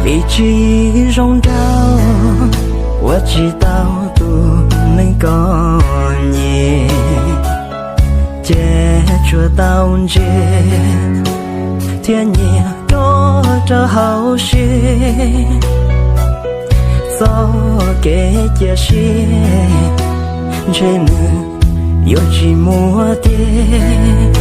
Vim tsis zoo nraug, ua tsis tau tus neeg koj nyiam, ces tsuas tau ntsia thiab nyiam koj rau hauv siab. Txoj kev cia siab ntshe nws yuav tsis muaj tiag,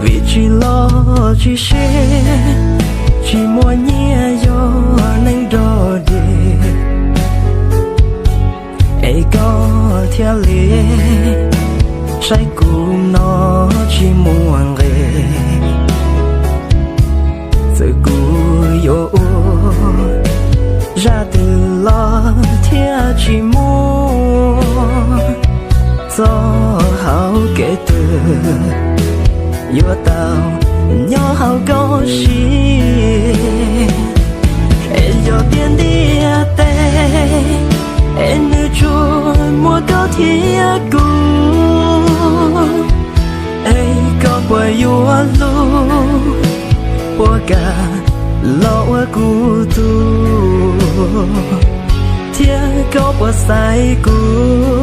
vim tsis los tsis siab, tsis muaj nyiaj yog neeg nrog dig. Es koj thiaj li saib kuv no tsis muaj nqis. Txawm kuv yuav ua zaj twg los thiaj tsis muaj txoj hau kev twg yuav tau nyob hauv koj siab. Es yog tias ntiaj teb es nws tsuas muaj koj thiab kuv, es koj puas yuav hlub, puas kam los ua kuv tug, thiab koj puas xaiv kuv